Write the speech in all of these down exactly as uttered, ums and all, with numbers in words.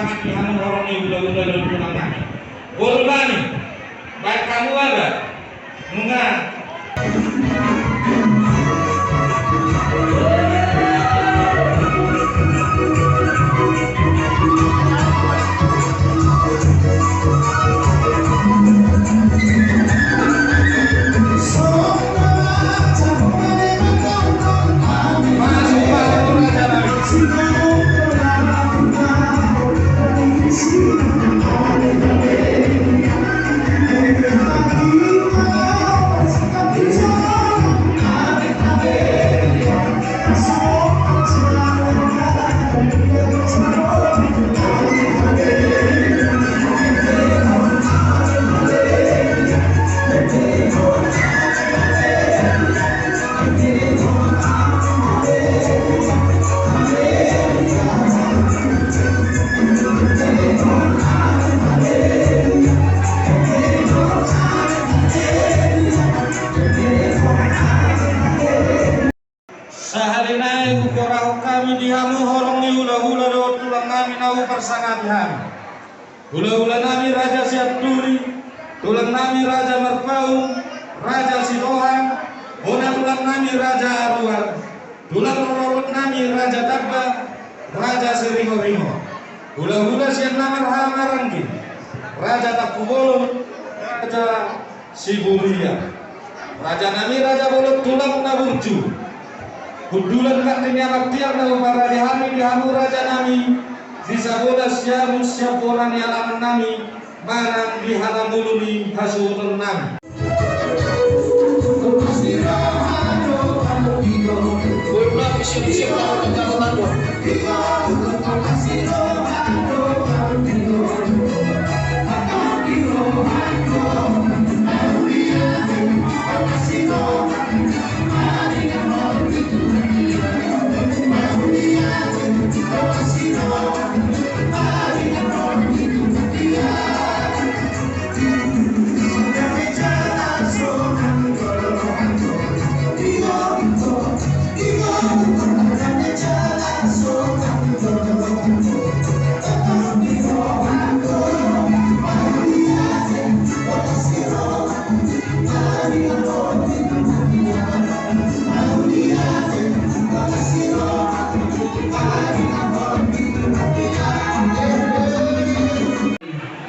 Di hamu horong ni hulahula dohot tulang nami. Boru nami, baen hamu ma. Nunga. Sahali nai huhorahon hami di hamu horong ni hulahula dohot tulang nami na huparsangapi hami. Hulahula nami Raja Sianturi, tulang nami Raja Marpaung, Raja Sitohang, bona tulang nami Raja Aruar, tulang rorobot nami Raja Tamba, Raja Siringoringo. Hulahula sian na marhahamaranggi, Raja Tampubolon, Raja Siburia. Raja nami Raja Bolon tulang na burju. Hundulan bakti ni amang tiar na huparade hami di hamu raja nami, di sabola siamun sian bona ni alaman nami, manang di halamulu ni hasuhuton nami.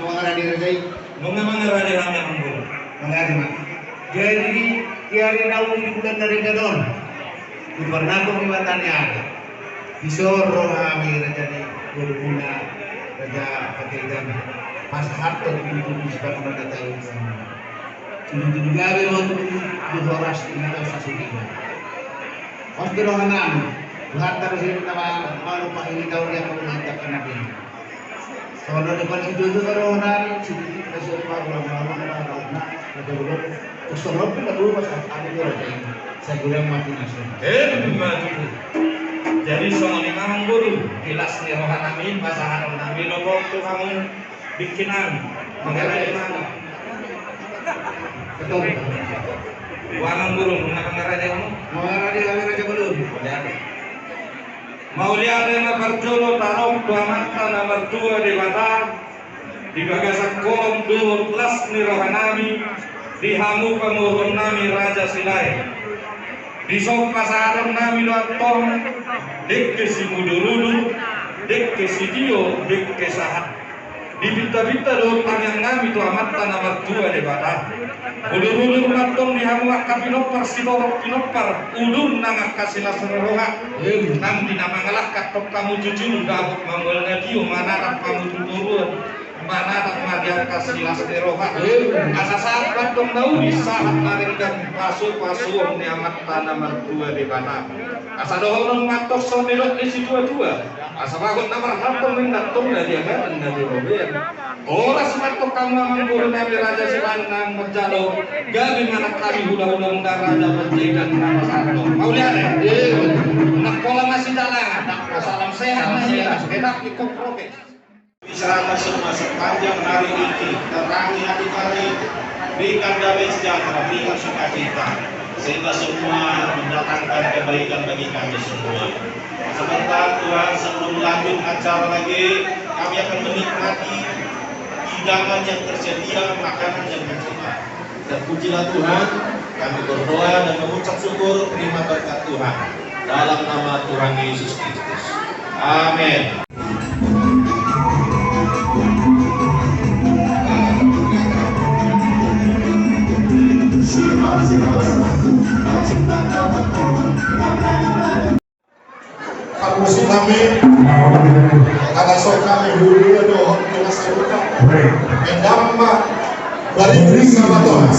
Nunga mangarade raja i. Nunga mangarade hami amang boru. Mangarade ma. Jadi di ari na uli di bulan na rega on, diparnangkok Debata ni ari, dison roha hami raja ni borumuna Raja Panjaitan pasahathon tudu-tudu sipanganon na tahi. Tudu-tudu gabe ma tudu-tudu horas di na sasudina. Pos di roha nami, Tuhanta do sendiri na ma-, manupa hini tahu dia kamu mantap kena dia. Songon na dapot situtu ma roha nami, situtu ma songon na roha nami, na dapot. Terus songon na dapot, pas ada di roha nami. Saya bilang mati nasi. Eh, mati. Jadi songon i ma amang boru, di las ni roha nami, pasahaton nami do tu hamu. Bikin am, mangarade ma. Betul. Amang boru, nunga mangarade hamu? Mangarade hami raja bolon. Mauliate. Mauliate ma parjolo taon tu Amanta na martua Debata, di bagasan holong dohot las ni roha nami, di hamu pamoruon nami Raja Silae. Dison pasahaton nami do antong, dengke simudur-udur, dengke sitio, dengke sahat. Dipinta-pinta do tangiang nami tu Amanta na martua Debata. Udur-udur ma antong di hamu angka pinompar, sitorop pinompar, udur nang angka silas ni roha. Nang di na mangalangka antong hamu jujur, dapot ma mual na tio, manatap hamu tu toruan, manatap ma di angka silas ni roha. Asa sahat ma antong na uli, sahat na denggan, pasu-pasuon ni Amanta na martua Debata. Asa dohonon ma antong songon nidok ni situa-tua. Asa bagot na marhalto ma antong na di agaran na di robean. Horas ma antong hamu amang boru nami Raja Silae nang manjalo, gabe ma nang hami hula-hula muna Raja Panjaitan na pasahathon. Mauliate. Nang pola masih jalangan. Salam sehat ma ia. Enak ikut prokes. Di sana semua sepanjang hari ini terangi hati kami, berikan damai sejahtera, berikan sukacita, sehingga semua mendatangkan kebaikan bagi kami semua. Sebentar Tuhan, sebelum lanjut acara lagi, Kami akan menikmati hidangan yang tersedia, makanan yang diterima. Terpujilah Tuhan, kami berdoa dan mengucap syukur terima berkat Tuhan. Dalam nama Tuhan Yesus Kristus. Amin. Parmusikami, karena so kami hulu ya do, kena sarupa. Endang ma, balik sabaton.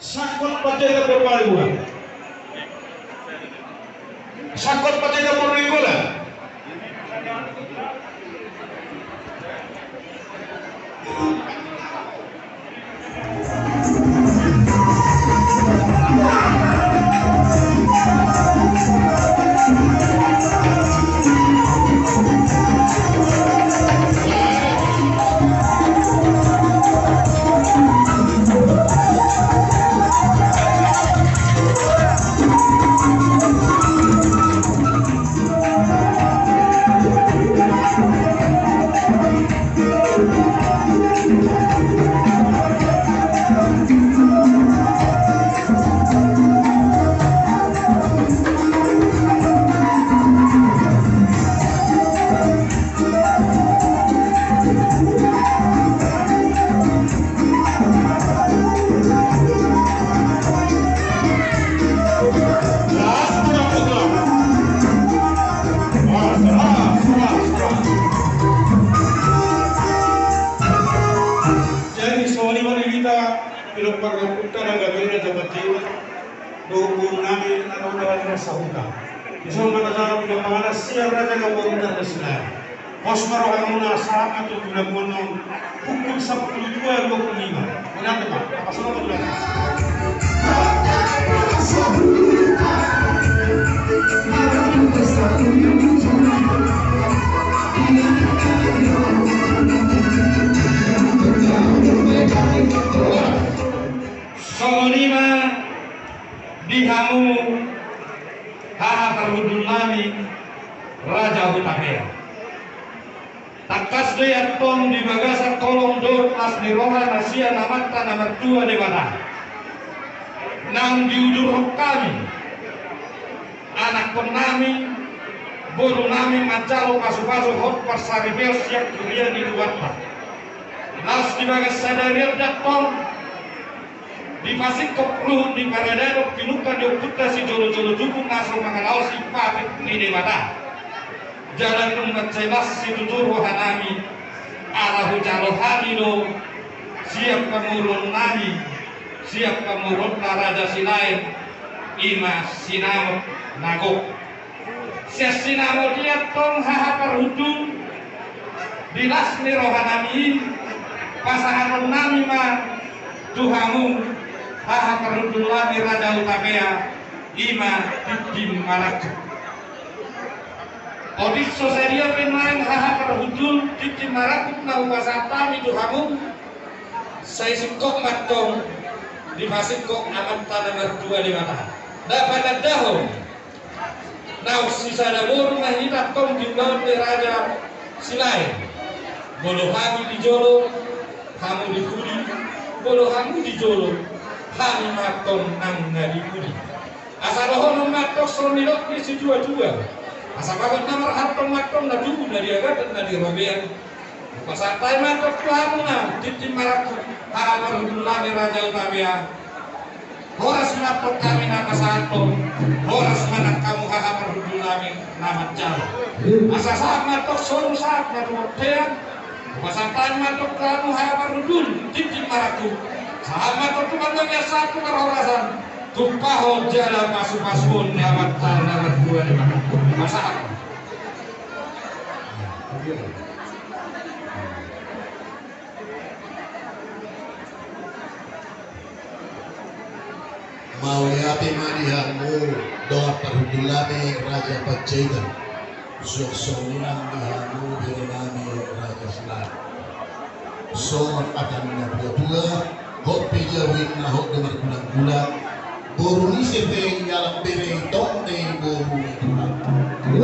Sangkot panjaitan boru Malimuan. Sangkot panjaitan boru Nainggolan. Jadi songon i ma di hita, pinompar ni ompunta na gabe raja panjaitan. Dohot boru nami na ro di na sahuta. Dison ma na jalo pinompar na sian raja na boru na sinai. Pos ma rohamuna sahat ma tu bulan mondong pukul sampulu dua dua puluh lima. Mauliate ma, apa songon ma tulang. Songon i ma di hamu haha parhundul nami Raja Hutapea. Tangkas do i antong di bagasan holong dohot las ni roha na sian Amanta na martua Debata, nang diudurhon hami, anakkonnami, borunami manjalo pasupasu dohot parsaripeon sian huria ni Tuhanta. Laos di bagas sadari on da antong dipasingkop ruhut ni paradaton pinungka ni ompunta sijolojolo tubu na so mangalaosi patik ni Debata. Jala dung mansai las situtu rohanami, ala hujalo hami do sian pamoruonnami, sian pamoruonta Raja Silaen, i ma sinamot na gok. Sian sinamot i antong haha parhundul, di las ni rohanami i, pasahatonnami ma tu hamu haha parhundullami Raja Hutapea, i ma tintin marangkup. Otik so sadia pe nuaeng haha parhundul tintin marangkup na hupasahat hami tu hamu, sai singkop ma antong dipasingkop Amanta na martua Debata. Na patandahon naung sisada boru ma hita antong di ulaon ni Raja Silaen. Molo hami di jolo, hamu di pudi, molo hamu di jolo, hami ma antong nang na di pudi. Asa dohonon ma antong songon nidok ni situatua. Asa bagot na marhalto ma antong na tubu na di agatan na di robean. Hupasahat hami ma antong tu hamuna tintin marangkup, haha parhundullami Raja Hutapea. Horas ma antong hami na pasahathon, horas ma nang hamu haha parhundullami na manjalo. Asa sahat ma antong solu sahat na tu bontean. Hupasahat hami ma antong tu hamu haha parhundul tintin marangkup. Sahat ma antong tu panggabean, sahat tu parhorasan, tumpahon jala pasupasuon ni Amanta na martua Debata. Pasahat. Mauliate ma di hamu dongan parhundullami Raja Panjaitan. Suang songon i nang di hamu berenami Raja Silaen. Songon hata ni natuatua, hot pe jabu inna, hot do margulanggulang. Boru ni ise pe i, alap bere i, tong do i boru ni tulang.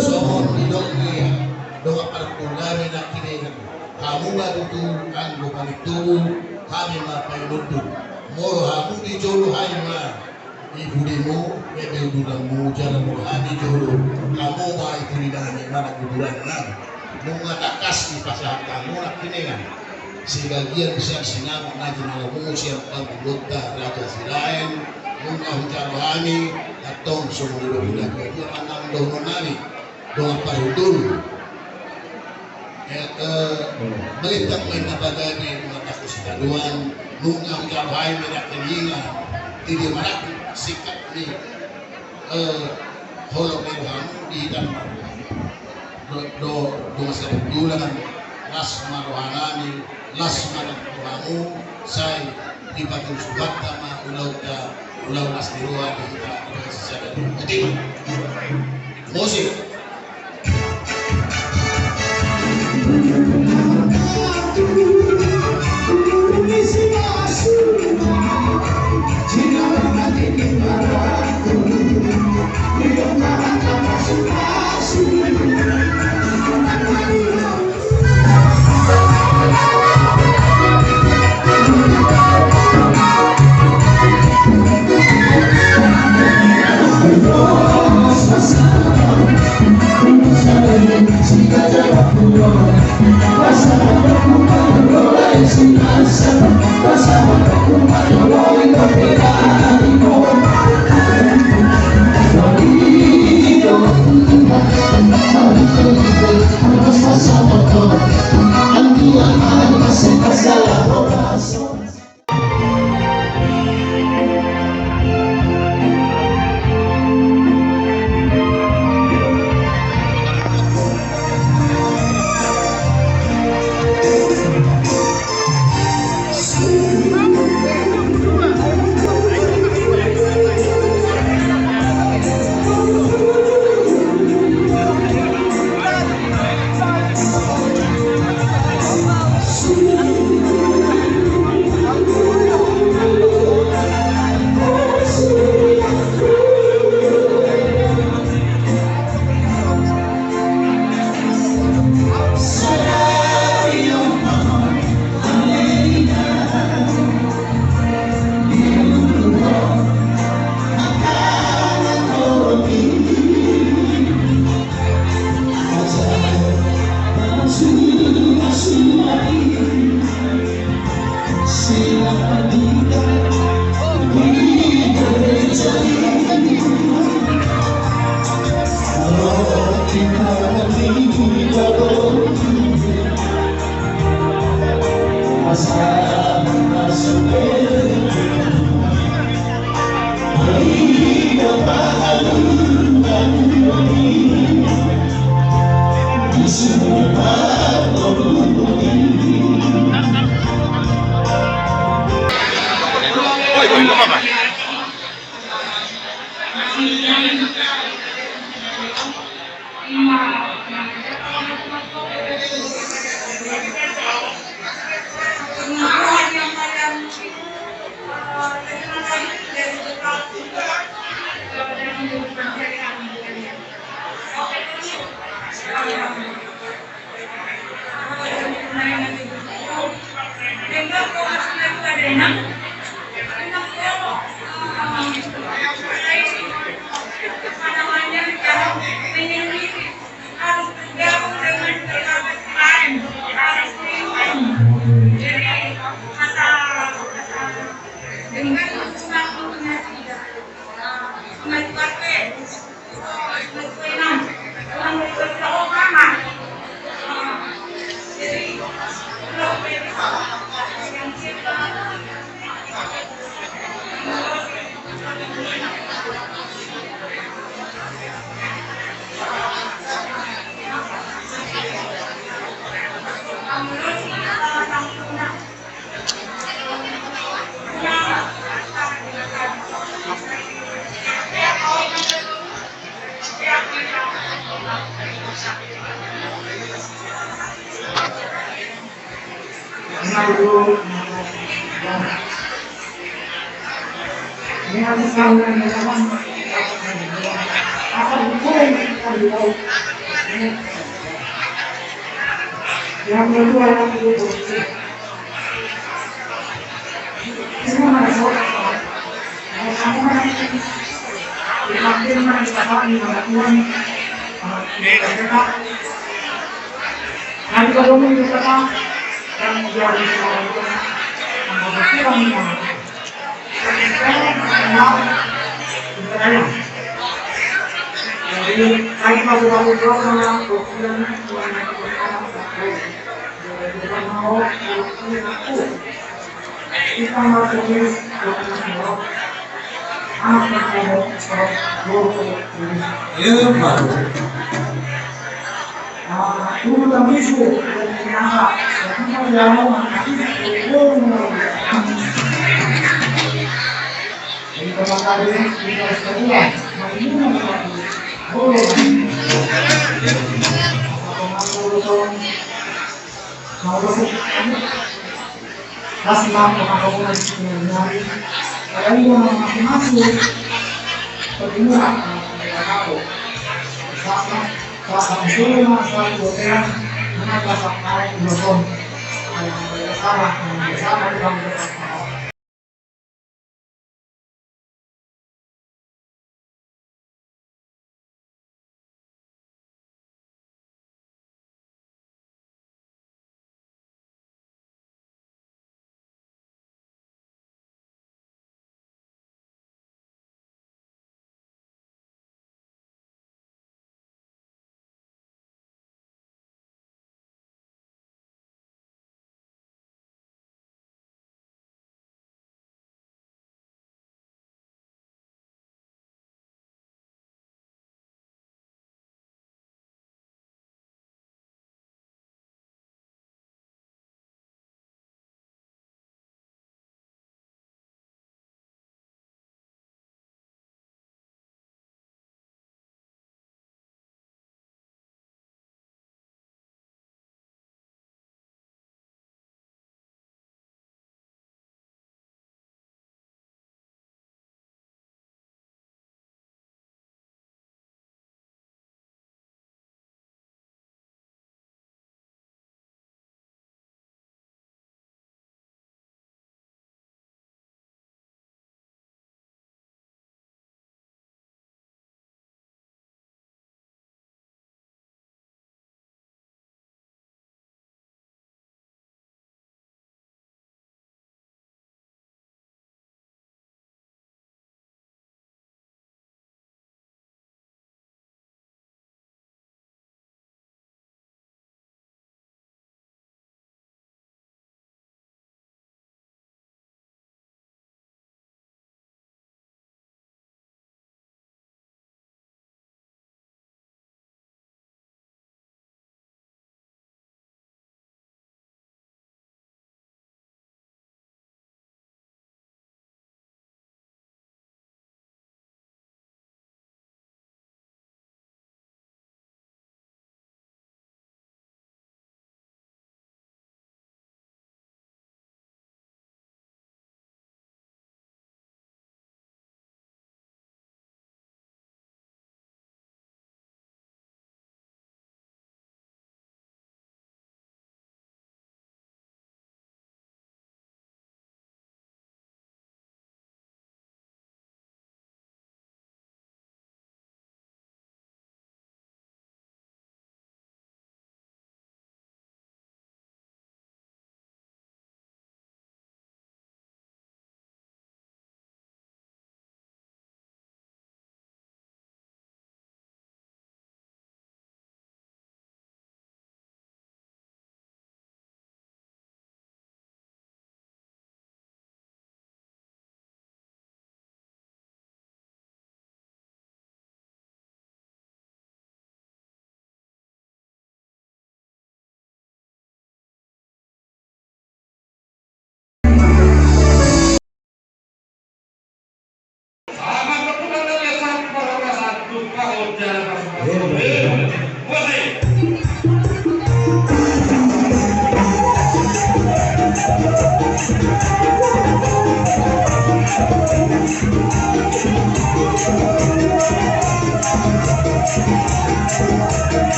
Songon nidok ni dongan parhundullami nangkiningan, hamu ma tutu anggo paling tubu, hami ma paling hundul. Molo hamu di jolo, hami ma di pudimu, eme uduranmu, jala molo hami jolo, hamu ma i pudinami manang uduranna. Nunga tangkas dipasahat hamu nangkiningan sebagian sian sinamot na jinalamu sian pamoruonta Raja Silaen. Nunga hujalo hami antong songon i do, hujalo hami antong dohononnami dongan parhundul. Eh, eh, melihat main apa tadi mengatakan si kaduan, nunga hujalo hami nangkiningan, tintin marangkup singkat ni, eh, holong ni rohamu di tangan. Do, do, do masa perjuangan, las ma rohanami, las ma nang rohamu, sai dipatusu Tuhanta ma ulaonta, ulaon las ni roha di hita, di hita sisada. Musik.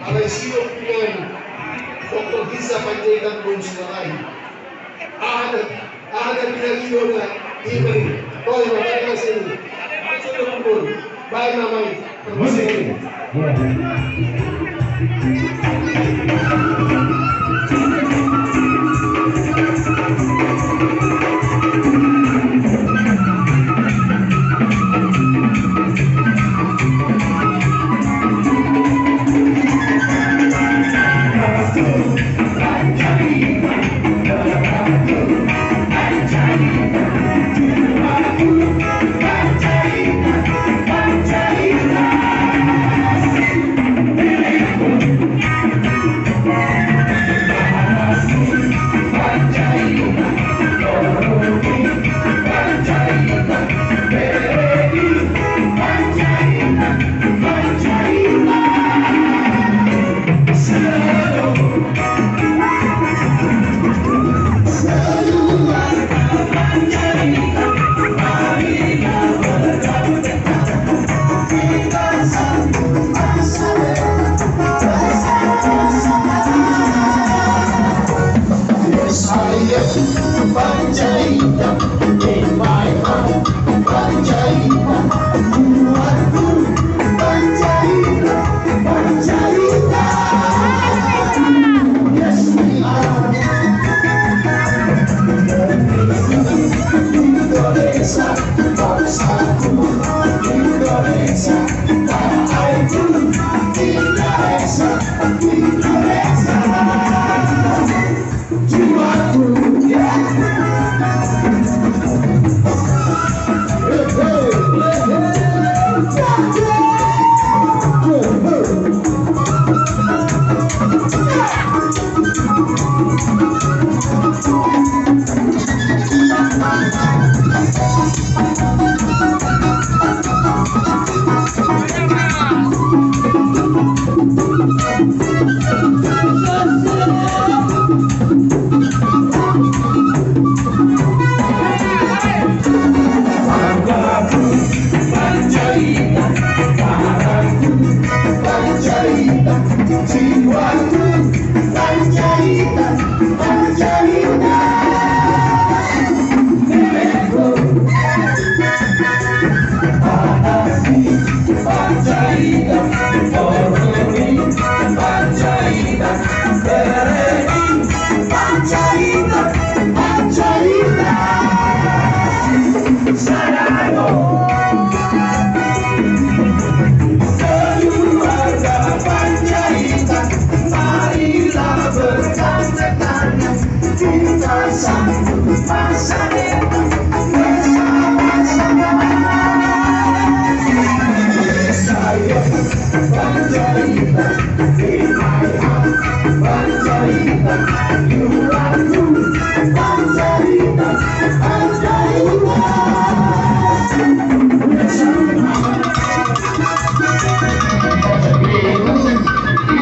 Alai sidok dengan Doktor Hinsa Panjaitan bonus nalahi. Aha na, aha na pinagihona hita i. Toi ma baen ma sini. Baen ma mai. Musik.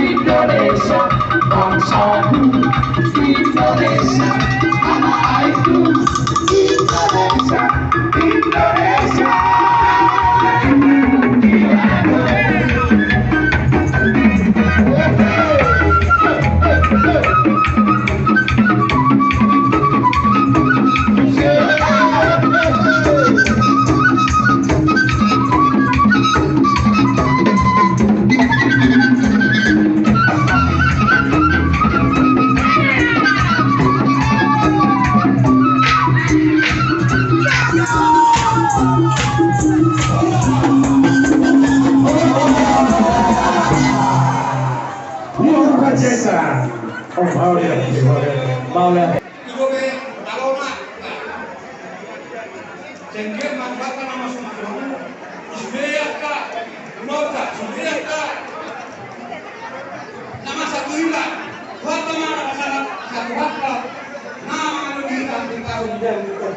Indonesia, bangsaku, Indonesia, tanah airku, Indonesia, Indonesia. Luar biasa. Oh, mau dia, mau dia, mau dia. Ido be, talona. Sengge mangkata nama sumbangan. Isbeaka, nota, isbeaka. Nama satu ila. Buat nama nama sana, satu hak. Nama anu kita, kita udah, kita.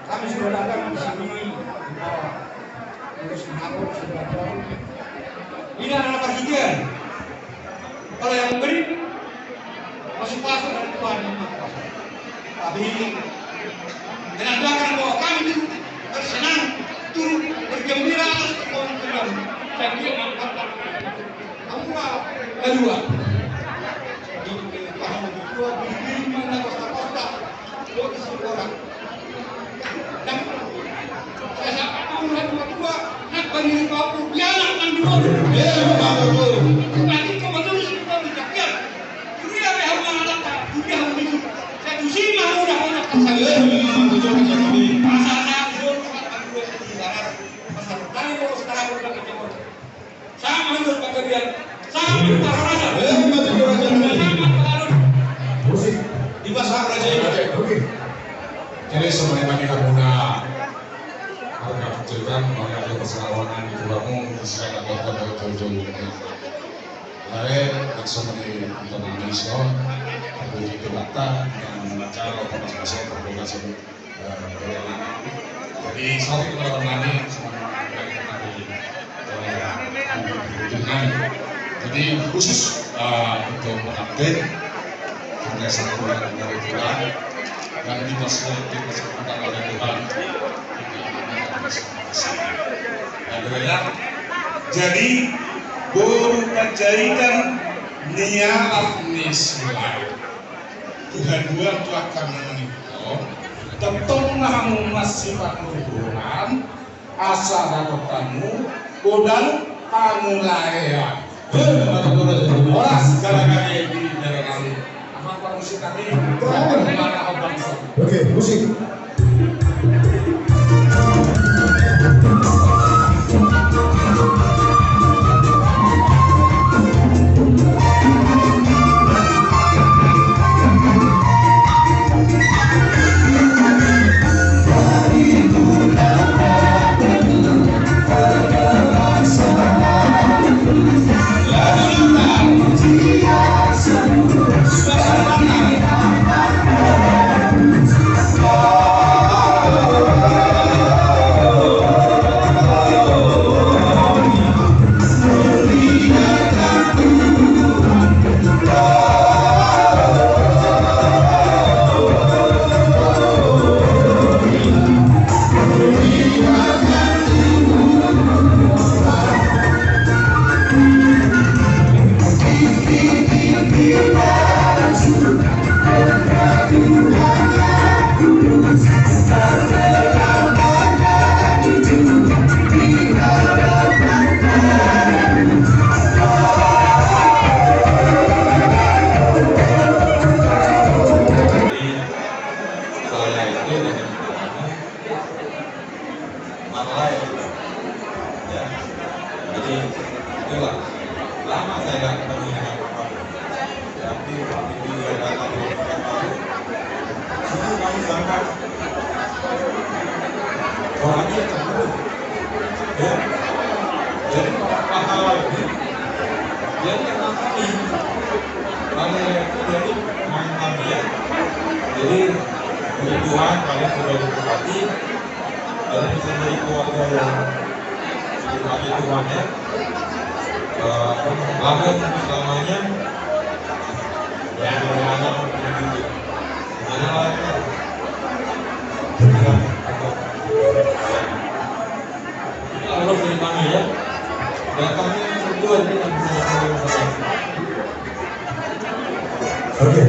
Kami sudah datang di sini. Ini adalah bagian. Kalau yang memberi, masuk masuk dari Tuhan yang Maha Kuasa. Tapi, menandakan bahwa kami itu bersenang, turut bergembira atas permohonan Tuhan. Dan dia mengangkat kamu kedua. Ini paham kedua, berdiri mana kosta-kosta. Sama tu panggabean. Sama tu panggabean. Eh, betul, betul, betul. Sama tu panggabean. Musik. Di masa raja ini. Oke. Jadi, semuanya bagi hamuna. Harga penceritaan, harga perseroan di Tuhanmu, di segala kota, dari jauh-jauh. Lalu, langsung di Tuhan Yesus, aku di Tuhan, yang membaca, atau masing-masing, aku kasih. Jadi, satu kepada kami, jadi, khusus, eh, untuk pengantin, karena satu yang dari Tuhan, dan kita semua, kita semua oleh Tuhan. Jadi, boru Panjaitan, nialap ni si Lae. Tuhan dua tu angka manang ito, tongtong ma hamu masipanururan, asa dapotanmu godang pangulaean. Horas, gara-gara di daerah kami. Apa musik kami? Oke, musik. Jadi, puji Tuhan, kalian sudah ditempati. Kalian bisa jadi keluarga yang ditempati Tuhan, ya. Eh, bangun selamanya. Ya, mudah-mudahan begitu. Mana lagi? Kita Allah dari mana, ya? Datangnya berdua, ini kan bisa. Oke.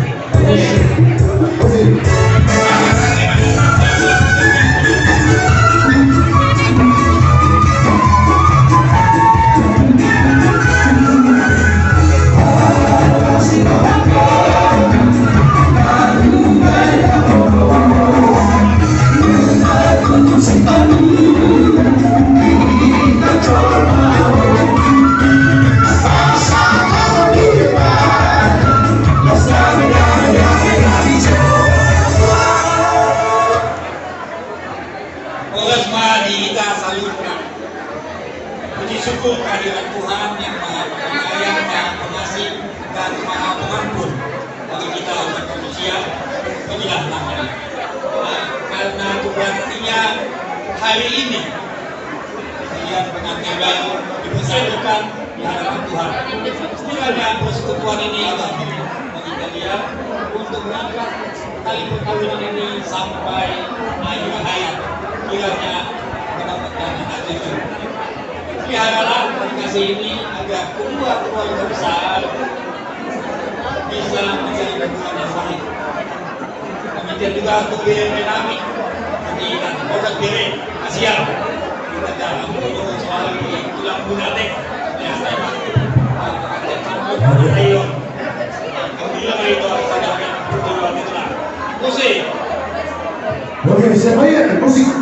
Horas ma di hita saluhutna. Puji syukur kehadirat Tuhan yang Maha Penyayang, Maha Pengasih, dan Maha Pengampun bagi kita umat manusia, begitulah namanya. Nah, karena itu berartinya hari ini, kemudian pengantin baru dipersatukan di hadapan Tuhan. Kiranya persekutuan ini, Allah, bagi kalian untuk mengangkat tali perkawinan ini sampai akhir hayat. Kiranya mendapatkan anak cucu. Peliharalah komunikasi ini agar kedua keluarga besar bisa menjadi hubungan yang baik. Demikian juga untuk bere nami. Jadi, dan produk bere, kasihan. Kita dalam soal di tulang guna deh. Ya, saya ayo. Alhamdulillah, itu ada yang perlu kita. Musik. Oke, siapa ya? Musik.